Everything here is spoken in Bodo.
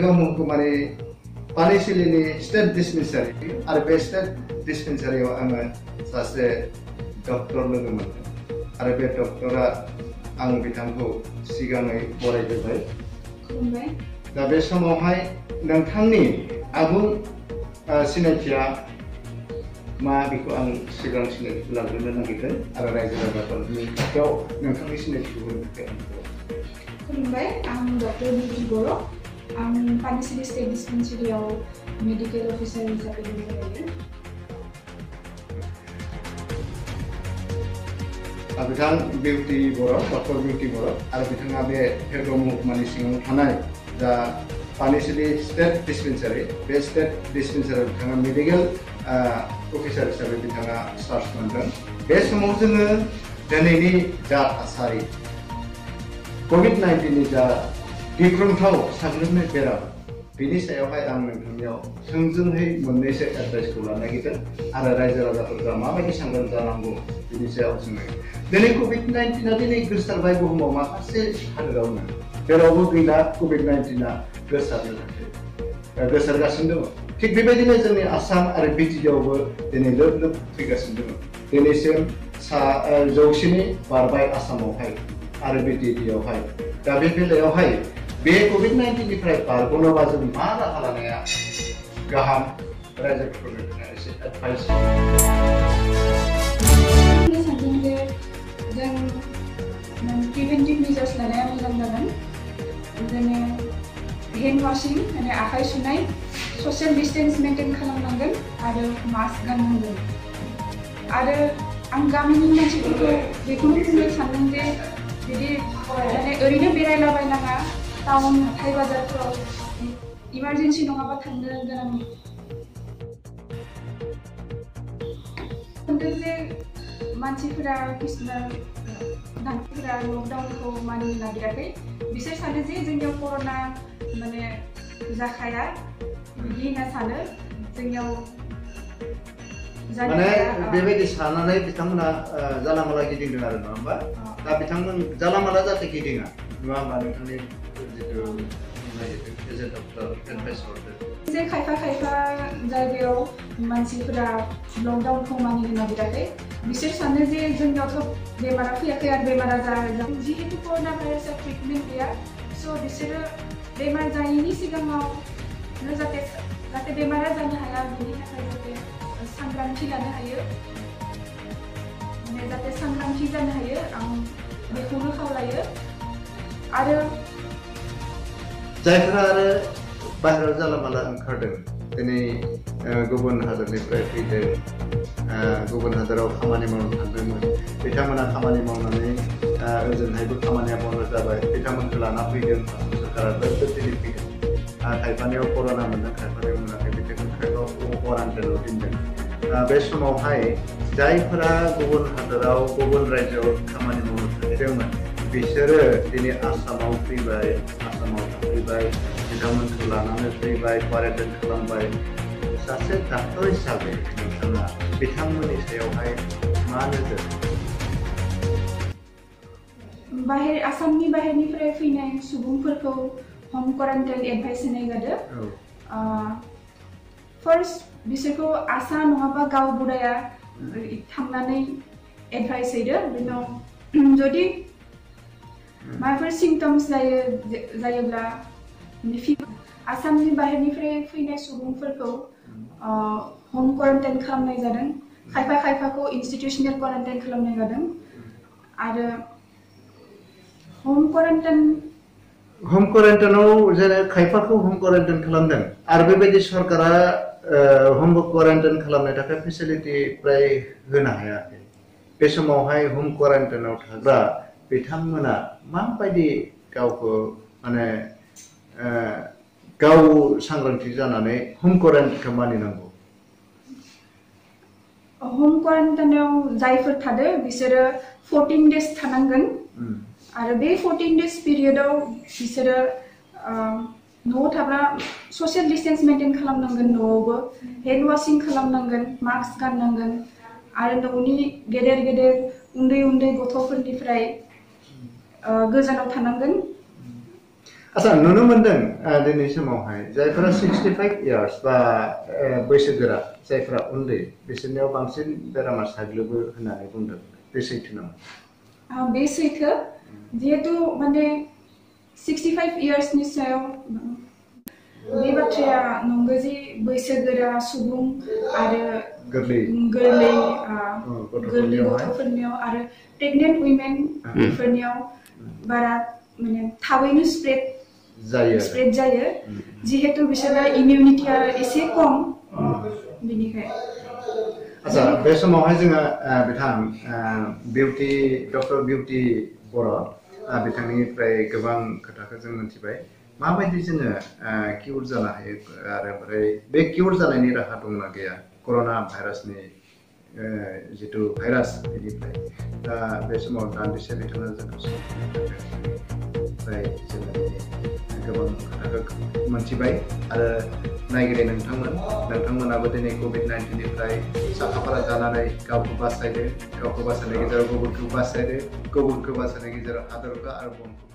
भेरगाव महकुमानि पानिसिलिनि स्टेट डिस्पेन्सारि आरो बे स्टेट डिस्पेन्सारियाव आङो सासे डक्टर लोगो मोनदों आरो बे डक्टरा आं बिथांखौ सिगाङै बरायग्रोबाय। खुलुमबाय। दा बे समावहाय नोंथांनि आबुं सिनायथिया मा बेखौ आं सिगां सिनायथिखौ लाग्रोनो नागिरदों आरो रायजो राजाफोरनि खाथियाव नोंथांनि सिनायथिखौ होनो थाखाय खुलुमबाय। आं डक्टर बिउटि बर'। आं पानिसिलि स्टेट डिस्पेन्सारियाव मेडिकेल अफिसार हिसाबै दंफायो। बिथां बिउटि बर', डक्टर बिउटि बर' आरो बिथाङा बे भेरगाव महकुमानि सिङाव थानाय जा पानिसिलि स्टेट डिस्पेन्सारि बे स्टेट डिस्पेन्सारियाव बिथाङा मेडिकेल अफिसार हिसाबै बिथाङा चार्ज मोनदों। बे समाव जोङो दिनैनि जा थासारि COVID-19 नि जा गिख्रंथाव साग्लोबनाय बेराम बेनि सायावहाय आं नोंथांनियाव थोंजोङै मोननैसो एडभाइसखौ लानो नागिरदों आरो रायजो राजाफोरा माबायदि सांग्रां जानांगौ बेनि सायाव जोङो दिनै COVID-19 दिनै गोसारबाय बुहुमाव माखासे हादोरावनो जेरावबो गैला COVID-19 गोसारगासिनो दङ। थिग बेबायदिनो जोंनि आसाम आरो बिटिडिआवबो दिनै लोब लोब फैगासिनो दङ। दिनैसिम 100नि बारबाय आसामावहाय आरो बिटिडिआवहाय। दा बे बेलायावहाय बे COVID-19 निफ्राय बारग'नोबा जों मा राहा लानाया गाहाम रायजोफोरनो एसे एडभाइस सानदों जे जों प्रिभेन्टिभ मेजार्स लानाया मोजां जागोन। जोङो हेन्ड वाशिं माने आखाइ सुनाय, ससियेल डिस्टेन्स मेनटेन खालामनांगोन आरो मास्क गाननांगोन। आरो आं गामिनि मानसिफोरखौ बेखौनो बुंनो सानदों जे बिदि माने ओरैनो बेरायलाबायनाङा, टाउन हाथाइ बाजारफोराव इमारजेन्सि नङाबा थांनो गोनां सानदों जे मानसिफोरा मानसिफोरा लकडाउनखौ मानिनो नागिराखै। बिसोर सानो जे जोंनियाव कर'ना माने जाखाया बिदि होनना सानो। जोंनियाव माने बेबायदि साननानै बिथांमोना जाला माला गिदिंदों आरो नङा होमबा? दा बिथांमोन जाला माला जाहाथे गिदिङा नङा होमबा? नोंथांनि जिथु एडभाइस हरदों जे खायफा जायगायाव मानसिफोरा लकडाउनखौ मानिनो नागिराखै। बिसोर सानो जे जोंनियावथ' बेमारा फैयाखै आरो बेमारा जिहेतु कर'ना भाइरासआ ट्रिटमेन्ट गैया, स' बिसोरो बेमार जायैनि सिगाङावनो जाहाथे बेमारा जानो हाया बेनि थाखाय जाहाथे सांग्रांथि लानो हायो, माने जाहाथे सांग्रांथि जानो हायो आं बेखौनो खावलायो। आरो जायफोरा आरो बाहेरायाव जाला माला ओंखारदों, दिनै गुबुन हादरनिफ्राय फैदों, गुबुन हादराव खामानि मावनो थांदोंमोन, बिथांमोना खामानि मावनानै ओजोंहायबो खामानिया बन्द जाबाय, बिथांमोनखौ लाना फैदों सरकारा दिनै फैदों। खायफानियाव कर'ना मोनदों, खायफानियाव मोनाखै, बिथांमोनखौ क्वारान्टाइनाव दोनदों। बे समावहाय जायफोरा गुबुन हादराव गुबुन रायजोआव खामानि मावनो थांदोंमोन बिसोरो दिनै आसामाव फैबाय, आसामाव थाफैबाय, बिथांमोनखौ लानानै फैबाय, क्वारेन्टाइन खालामबाय। सासे डाक्टर हिसाबै नोंथाङा बिथांमोननि सायावहाय मा नोजोर? आसामनि बाहेरनिफ्राय फैनाय सुबुंफोरखौ हम क्वारेन्टाइन एडभाइस होनाय जादों। फार्स्ट बिसोरखौ आसा नङाबा गाव बुदाया थांनानै एडभाइस होदो। बिनाव जुदि माबाफोर सिम्पटम्स जायोब्ला आसामनि बाहेरनिफ्राय फैनाय सुबुंफोरखौ हम क्वारेन्टाइन खालामनाय जादों। खायफाखौ इन्स्टिटिउसनेल क्वारेन्टाइन खालामनाय जादों। आरो हम क्वारेन्टाइनाव जेरै खायफाखौ हम क्वारेन्टाइन खालामदों आरो बेबायदि सरकारा हम क्वारेन्टाइन खालामनो थाखाय फेसिलिटि प्राय होनो हायाखै। बे समावहाय हम क्वारेन्टाइनाव थाग्रा बिथांमोना माबायदि गावखौ माने गाव सांग्रांथि जानानै हम क्वारेन्टाइनखौ मानिनांगौ? हम क्वारेन्टाइनाव जायफोर थादों बिसोरो 14 डेज थानांगोन। आरो बे 14 डेज पिरियडआव बिसोरो न'आव थाब्ला ससियेल डिस्टेन्स मेनटेन खालामनांगोन, न'आवबो हेन्ड वाशिं खालामनांगोन, मास्क गाननांगोन आरो न'नि गेदेर उन्दै गथ'फोरनिफ्राय गोजानाव थानांगोन। आच्छा नुनो मोनदों दिनै समावहाय जायफोरा 65 इयार्स बा बैसोगोरा जायफोरा उन्दै बिसोरनियाव बांसिन बेरामा साग्लोबो होननानै बुंदों बे सैथो नामा? बे सैथो जिहेतु माने 65 इयार्सनि सायाव बे बाथ्राया नंगौ जि बैसोगोरा सुबुं आरो गोरलै गथ'फोरनियाव आरो प्रेगनेन्ट उइमेन फोरनियाव बारा माने थाबैनो स्प्रेड जायो जिहेतु बिसोरा इमिउनिटिया एसे खम बिनिखाय आच्छा बे समावहाय जोङो बिथां डक्टर बिउटि बर' बिथांनिफ्राय गोबां खोथाखौ जों मिथिबाय माबायदि जोङो किउर जानो हायो आरो ओमफ्राय बे किउर जानायनि राहा दंना गैया कर'ना भाइरासनि जितु भाइरास बेनिफ्राय दा बे समाव दान्दिसे बिथाङा जोंखौ ओमफ्राय जोङो गोबां खोथाखौ मोनथिबाय आरो नायगिरि नोंथांमोनाबो दिनै COVID-19 निफ्राय साखाफारा जानानै गावखौ बासायदो गावखौ बासायनायनि गेजेराव गुबुनखौ बासायदो गुबुनखौ बासायनायनि गेजेराव हादरखौ आरो बुहुमखौ